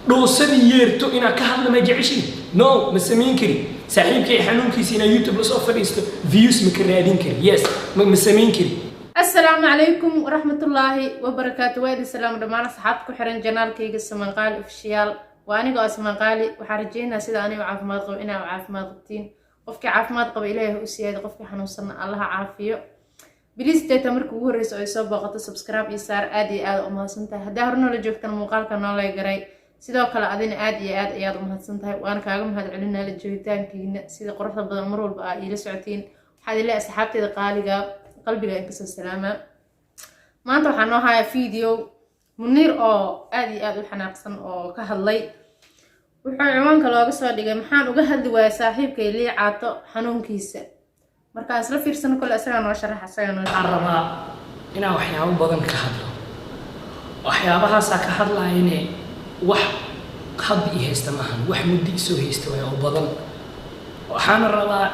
Dhoosadii yeerto inaa ka hadla ma jeceshiin? No, ma samayn kari. Saaxiibkay xanuunkiisa inaa YouTube lasoo fadhiisto, views ma ka raadin kari. Yes, ma samayn kari. Asalaamu calaykum waraxmatullaahi wabarakaatu. Waa idin salaamo dhammaan asxaabta ku xiran channelkayga Samanqaali Official. Waa aniga oo Samanqaali. Waxaan rajeynaa sida aniga caafimaad qabo inaa caafimaad qabtiin. Qofkii caafimaad qaba Ilaahay ha u siyaado, qofkii xanuunsanna Allaha caafiyo. Please, data marka ugu horreysa oo ay soo booqato, subscribe iyo saar. Aad iyo aad u mahadsan tahay. Haddaa hore noola joogtana, muuqaalka noolay garay. Sidoo kale adina aad iyo aad ayaad u mahadsan tahay, waana kaaga mahad celinaa la joogitaankiina sida quruxda badan mar walba aa iila socotiin. Waxaad ilaa asxaabteeda qaaliga qalbiga in kasoo salaamaa. Maanta waxaa noo hayaa video Muniir oo aad iyo aad u xanaaqsan oo ka hadlay. Wuxuu ciwaanka looga soo dhigay "Maxaan uga hadli waayay saaxiibkay Lii Caato xanuunkiisa?" Markaa isla fiirsano. Kole isagaa noo sharax, isagaa noo Waxaan rabaa inaan waxyaabo badan ka hadlo. Waxyaabahaasaa ka hadlaayane wax hadda i haysta maahan, wax muddo isoo haysta waay oo badan. Waxaana rabaa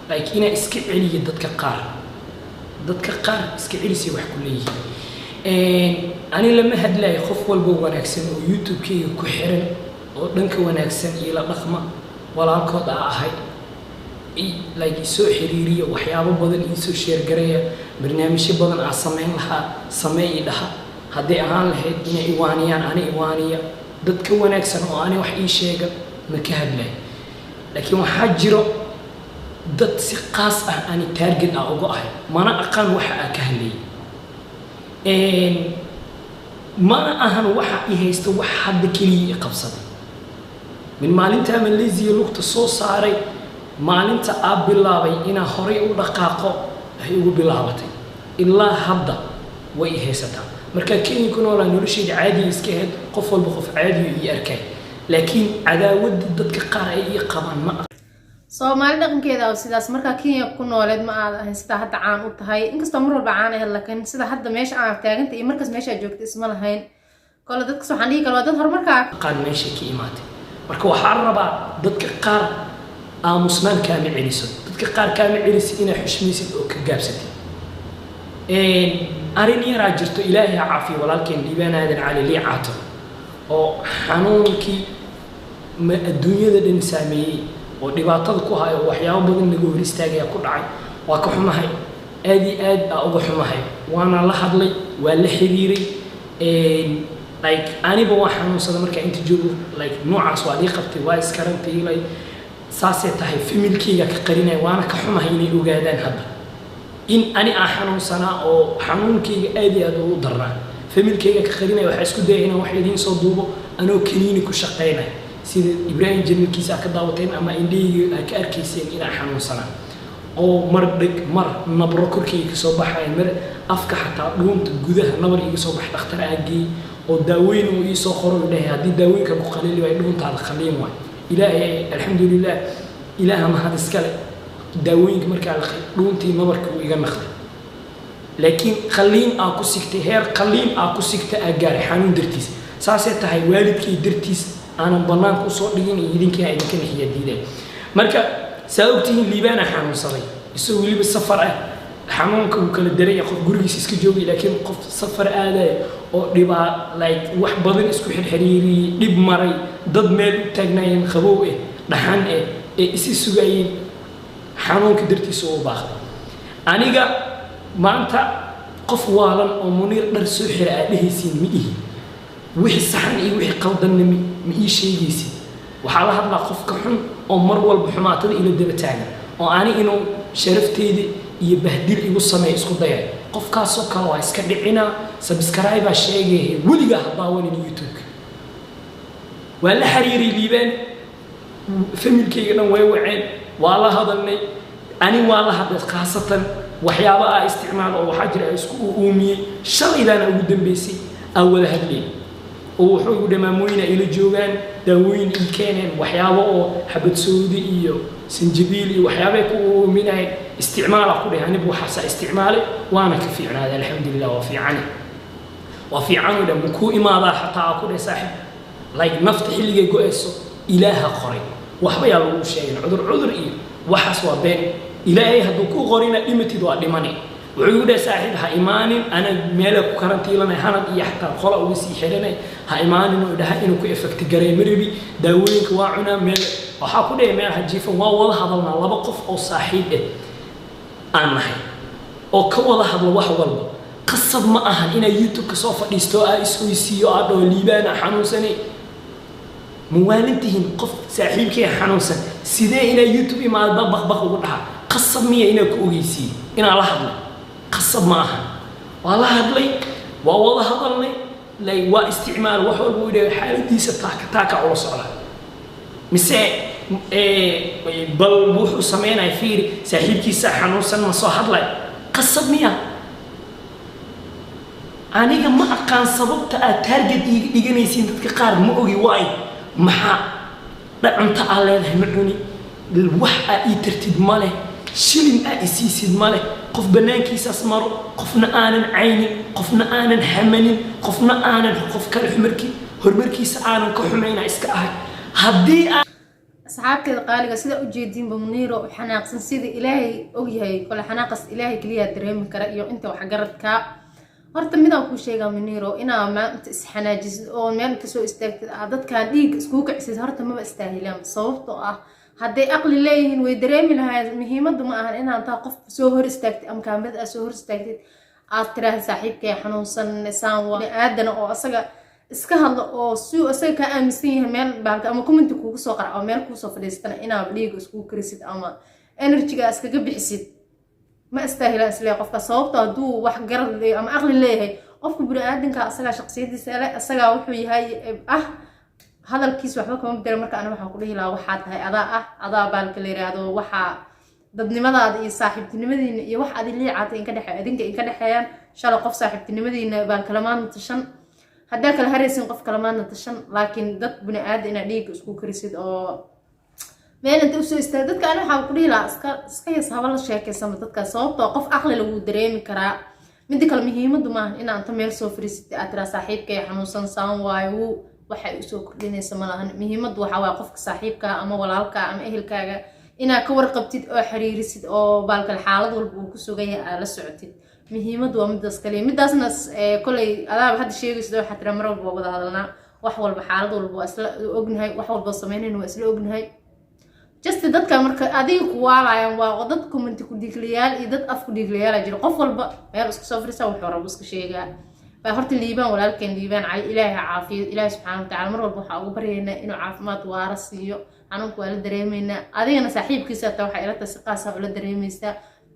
like inaan iska celiyo dadka qaar. Dadka qaar iska celisay wax ku leeyihiin. Ani lama hadlayo qof walba wanaagsan oo YouTube-kayga ku xiran oo dhanka wanaagsan iyo la dhaqma walaalkood aa ahay, like isoo xiriiriya, waxyaabo badan iisoo share gareeya, barnaamijyo badan aa samayn lahaa samee i dhaha. Hadday ahaan lahayd inay iwaaniyaan, ani iwaaniya, dadka wanaagsan oo ani wax ii sheega ma ka hadlayo. Laakiin waxaa jiro dad si qaas ah ani target ah uga ahay. Mana aqaan waxa aa ka hadlayay. Mana ahan waxa i haysta wax hadda keliya i qabsaday. Min maalintaa Malaysia lugta soo saaray, maalinta aa bilaabay inaa horay u dhaqaaqo ay ugu bilaabatay, ilaa hadda way i haysataa. Markaa Kenya ku noolaa, noloshayda caadiya iska ahayd, qof walba qof caadiyo ii arkay, laakiin cadaawadda dadka qaar ay ii qabaan ma Soomaali dhaqankeeda oo sidaas. Markaa Kenya ku nooleed ma aad ahayn sidaa hadda caan u tahay, inkastoo mar walba caan ahayd, laakiin sida hadda meesha aan taaganta iyo markaas meeshaa joogta isma lahayn. Kole dadkas waxaan dhihi kara waa dad horumarkaa aqaan meeshay ka imaatay. Marka waxaa rabaa, dadka qaar aamusnaan kaama celiso, dadka qaar kaama celisid inaad xushmaysid oo ka gaabsatid. Arrin yaraa jirto. Ilaahay ha caafiyo walaalkeen Liibaan Aadan Cali Lii Caato oo xanuunkii ma adduunyada dhan saameeyey oo dhibaatada ku hayo oo waxyaabo badan naga hor istaagaya ku dhacay. Waa ka xumahay, aad iyo aad aa uga xumahay. Waana la hadlay, waa la xiriiray. Like aniba waa xanuunsada markaa inta joogo, like noocaas waa lii qabtay, waa iskarantiilay. Saasay tahay, familkeyga ka qarinaya, waana ka xumahay inay ogaadaan hadda in ani aan xanuunsanaa oo xanuunkeyga aad iyo aad ugu darnaa. Familkeyga ka qarinaya. Waxaa isku dayay inaan wax idiin soo duubo anoo kaniini ku shaqaynaya, sida Ibraahim channelkiisa aa ka daawateen ama indhahayga aa ka arkayseen inaan xanuunsanaa oo mar dheg, mar nabro korkeyga kasoo baxaya, mar afka xataa dhuunta gudaha nabar iga soo bax. Dhakhtar aa geeyey oo daaweyn uu iisoo qoro, uu dhahay haddii daawooyinka ku qaliili waay, dhuuntaada qaliin waay. Ilaahay, alxamdulilah, Ilaaha mahad iskale, daawooyinka markaa la dhuuntii nabarka uu iga naqday, laakiin qaliin aa ku sigtay, heer qaliin aa ku sigta aa gaaray xanuun dartiis. Saasay tahay, waalidkay dartiis aanan bannaanka usoo dhigin iyo idinkaa idinka nixiya diiday. Marka saa ogtihiin, Liibaana xanuunsaday isagoo weliba safar ah. Xanuunka wuu kala daraya qof gurigiisa iska joogay, laakiin qof safar aadaya oo dhibaa like wax badan isku xirxiriiriyey, dhib maray, dad meel u taagnaayeen, qabow eh, dhaxan eh, ee isi sugayeen, xanuunka dartiisa u baaqday. Aniga maanta qof waalan oo Muniir dhar soo xira aad dhehaysiin ma ihi. Wixii saxan iyo wixii qaldanna ma ii sheegaysid. Waxaa la hadlaa qofka xun oo mar walba xumaatada ila daba taagan oo ani inuu sharafteyda iyo bahdil igu sameeyo isku dayay. Qofkaasoo kale waa iska dhicinaa. Subscribe baa sheegaya, weligaa ha daawanin YouTube-ka. Waa la xiriiray Liibaan, familkayga dhan way waceen, waa la hadalnay. Ani waa la hadlay khaasatan. Waxyaaba aa isticmaalo oo waxaa jira isku uumiyey. Shalaydaana ugu dambeysay aa wada hadlay oo wuxuu igu dhamaamooyina ila joogaan, daawooyin ii keeneen, waxyaabo oo xabad soodi iyo sanjabiil iyo waxyaabay ku uuminayeen isticmaala ku dheh. Anigu waxaasaa isticmaalay, waana ka fiicnaaday, alxamdulilah, waa fiicane, waa fiicanoo dhan makuu imaadaa xataa aa ku dheh. Saaxib, like nafta xilligay go-ayso Ilaaha qoray, waxba yaa lagu sheegin. Cudur cudur iyo waxaas waa been. Ilaahay hadduu ku qorina dhimatid, waa dhimane. Wuxuu igu dhahay, "Saaxiib, ha imaanin, ana meela ku karantiilanay hanad iyo xataa qola uga sii xiranay, ha imaanin," oo dhahay inuu ku effect garay maribi. Daawooyinka waa cunaa, meel waxaa ku dhahay meel ha jiifan. Waa wada hadalnaa, laba qof oo saaxiib eh aan nahay oo ka wada hadlo wax walba. Qasab ma ahan inaa YouTube-ka soo fadhiisto, aa is-oysiiyo, aa dhaho Liibaana xanuunsanay. Mawaalintihiin? Qof saaxiibkii xanuunsan sidee inaa YouTube imaado baq baq ugu dhaha? Qasab miya inaa ku ogeysiiyo inaa la hadlay? Qasab ma aha. Waa la hadlay, waa wada hadalnay, like waa isticmaal wax walba uu dhahay, xaaladiisa taaka taaka ula socda. Mise bal wuxuu sameynaya fiiri, saaxiibkiisa xanuunsan ma soo hadlay. Qasab miya? Aniga ma aqaan sababta aad target iiga dhiganaysiin dadka qaar, ma ogi. Waay, maxaa dha cunto aa leedahay ma cuni, wax aa ii tartid ma leh, shilin aa isiisid ma leh. Qof bannaankiisaas maro, qofna aanan caynin, qofna aanan xamanin, qofna aanan qof kale xumarkii horumarkiisa aanan ka xumayna iska ahay haddii aa Asxaabteeda qaaliga, sida ujeediinba Muniiro xanaaqsan, sida Ilaahay ogyahay. Kole xanaaqas Ilaahay keliyaa dareemi kara iyo inta waxgaradka. Horta midaan kuu sheegaa, Muniiro, inaa maanta isxanaajisid oo meel kasoo istaagtid aad dadkan dhiig iskugu kicisid, horta maba istaahilaan. Sababtoo ah hadday aqli leeyihiin way dareemi lahaayeen. Muhiimaddu ma ahan inaan taa qof soo hor istaagtid ama kaamirad aad soo hor istaagtid, aad tiraahda saaxiibkay xanuunsan saan waa aadana, oo asaga iska hadlo oo si isaga kaa aaminsan yahay meel baalka ama comment kuugu soo qara oo meel kuusoo fadhiistana, inaad dhiiga iskugu karisid ama energyga iskaga bixisid ma istaahilaan isleeyahay qofka. Sababto hadduu wax garad ama aqli leeyahay qofka bini-aadanka, asagaa shaqsiyadiisa le, asagaa wuxuu yahay ah, hadalkiisa waxba kama bedelo. Marka ani waxaan ku dhihi lahaa, waxaa tahay adaa ah, adaa baalka la yiraahdo, waxaa dadnimadaada iyo saaxiibtinimadiina iyo wax adi liicaata inka dhexe idinka inka dhexeeyaan. Shalay qof saaxiibtinimadiina baan kalamaadna tashan, haddaa kala haraysin qof kalamaadna tashan, laakiin dad bini aadan inaad dhiigga isku karisid oo meel inta usoo istaaga dadka, ani waxaan ku dhihi lahaa iska yas, haba la sheekaysama dadka. Sababtoo qof aqli lagu dareemi karaa. Midda kale, muhiimadu maahan inaa inta meel soo fariisatay aad tiraa saaxiibkay xanuunsan saan waayo, wuu waxay usoo kordhinaysa ma lahan. Muhiimadu waxaa waaye qofka saaxiibka ama walaalka ama ehelkaaga inaad ka warqabtid oo xiriirisid oo baalkale xaalad walba uu ku sugan yahay aad la socotid. Muhiimadu waa midaas kaliya. Midaasna koley adaaba hadda sheegaysid, waxaa tiraa mar walba waa wada hadalnaa, wax walba xaalad walba waa isla ognahay, wax walba sameynayna waa isla ognahay. Just dadka marka adiga ku waalayaan waa dad comment ku dhiiglayaal iyo dad af ku dhiiglayaala jiro. Qof walba meel isku soo fariisa, wuxuu rabo iska sheegaa. Baa horta Liibaan, walaalkeen Liibaan Cali, Ilaahay ha caafiyo. Ilaahay subxaana watacaala mar walba waxaa ugu baryaynaa inuu caafimaad waara siiyo. Xanuunka waa la dareemaynaa, adigana saaxiibkiisa hataa waxaa ila tahay si qaasa ula dareemaysaa.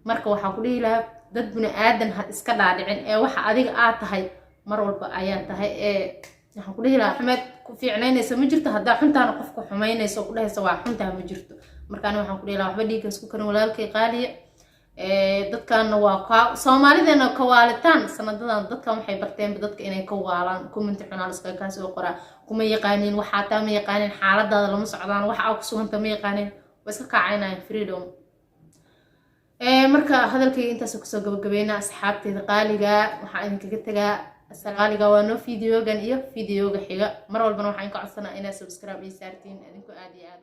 Marka waxaa ku dhihi lahaa, dad bini aadan ha iska dhaadhicin ee waxa adiga aad tahay mar walba ayaa tahay. Ee waxaan ku dhihi lahaa, xumeed ku fiicnaynaysa ma jirto, haddaa xuntaana qofku xumaynaysa oo ku dhahaysa waa xuntaa ma jirto. Marka ani waxaan ku dhihi lahaa, waxba dhiiggaas ku karin walaalkay qaaliya. Dadkaana waa ka Soomaalideena kawaalitaan sanadadan. Dadkan waxay barteenba dadka inay ka waalaan. Comment xunaa laskaga kaa soo qoraa, kuma yaqaaniin, waxaa taa ma yaqaanin, xaaladaada lama socdaan, waxa aa ku suganta ma yaqaanin, waa iska kaacaynayaan freedom. Marka hadalkayga intaas kusoo gabagabeynaa. Asxaabteeda qaaliga, waxaa idinkaga tagaa qaaliga, waa noo videogan iyo videoga xiga. Mar walbana waxaan ka codsanaa inaad subscribe ii saartiin, idinku aad iyo aad.